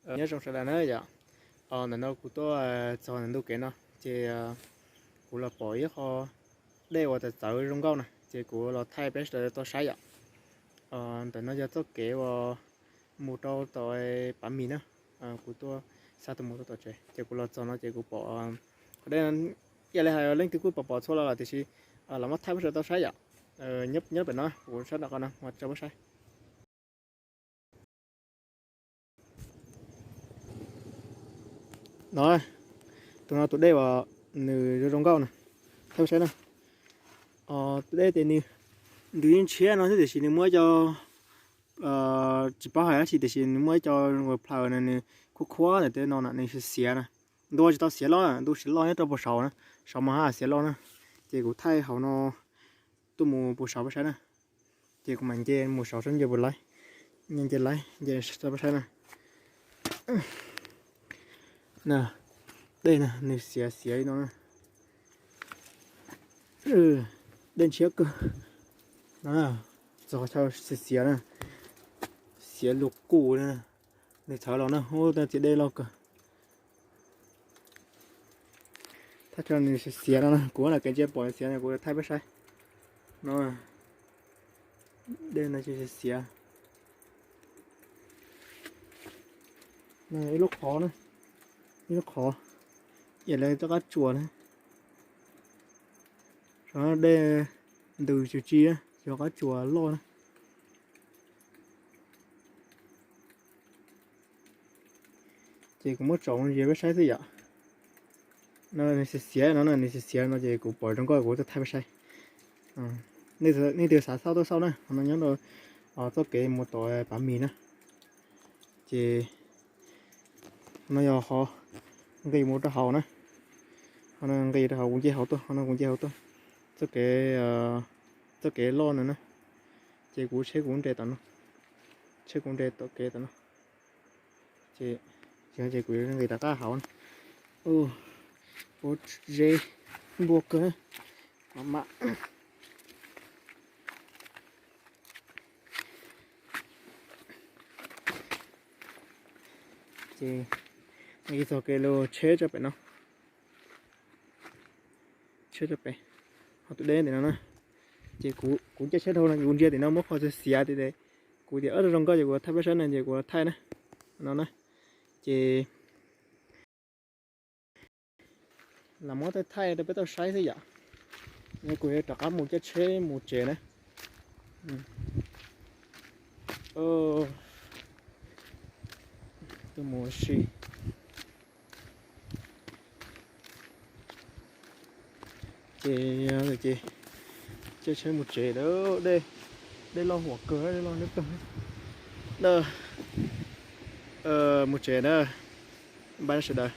Nyob zoo sawv daws na yom. Ntawm no kuv tuaj txog ntawm ntu kev no ces kuv los pom ib qho dej uas txawv txawv zoo nkauj na ces kuv los thaij peb sawv daws tau saib yom. Ntawm no yog txoj kev uas mus rau tom Pav Mis na. Kuv tuaj xa tus mus rau tom tsev ces kuv los txog no ces kuv pom qhov dej no, ib yam li hais leej twg kuj pom pom txhua los lawm tiam sis los muab thaij peb sawv daws tau saib yom. Nyob pem no kuv sab nram qhov no mus tso peb saib. No, tus no tus dej uas nws zoo zoo nkauj na, thaij peb saib na. Tus dej ces nws, nws yeej ntshiab no xwb tiam sis nws muaj ib co, tsis paub hais dab tsi tiam sis nws muaj ib co plaws na nws khuab khuab ntawm tej no na nws xiav xiav na. Ntu tsis tau xiav loj, ntu xiav loj nyob rau puag saud na, saud mas haj xiav loj na. Ces kuv thaij hauv no tuaj mus puag saud peb saib na. Ces kuv mam nce mus saud saib nce puas laib, nce laib nce tso peb saib na. Na, dej na nws xiav xiav li no na. Dej ntshiab kawg no, txog qhov chaw xiav xiav na, xiav lus qus na, nws txhawv los na, ub, txiav dej loj kawg. Thaj chaw nws xiav xiav no na, kuv lam kev ntsia pom xiav no kuv thaij peb saib no. Dej no ces xiav xiav. Ib lub qhov na, ib lub qhov, yam li rov qab tsuas na. Saum no dej ntws tsis tsi na, yog qab tsuas loj na. Ces kuv muab tsom mus ntsia peb saib xwb yom. No nws xiav xiav no na, nws xiav xiav no ces kuv pom zoo nkauj kuv tuaj thaij peb saib. Nej leej twg xav xauj tuaj xauj na, qhov no nyob rau txoj kev mus tom Pav Mis na. Ces qhov no yog qhov nqis mus rau hauv na. Qhov no nqis rau hauv, kuv nce hauv tuaj, qhov no kuv nce hauv tuaj. Txoj kev, txoj kev loj no na. Ces kuv tsheb kuv nres tom no, tsheb kuv nres tom kev tom no. Ces, ces kuv yuav nqis rov qab hauv na. Ub, pob zeb npua kawg. Ces nqis txog kev los tsheb tso pem no, tsheb tso pem, ho tus deb tim no na. Ces kuv caij tsheb dhau no kuv ntsia tim no muab qhov xiav xiav tim, kuv tias ub zoo nkauj ces kuv thaij peb saib na ces kuv thaij na, no na. Ces lam muab thaij thaij rau peb tau saib xwb yom. Kuv yuav rov qab mus caij tsheb mus tsev na. Tuaj mus ua si. Ces, ces caij tsheb mus tsev lawm, dej, dej loj huam kawg, dej loj leb toog na. Mus tsev na, bye sawv daws.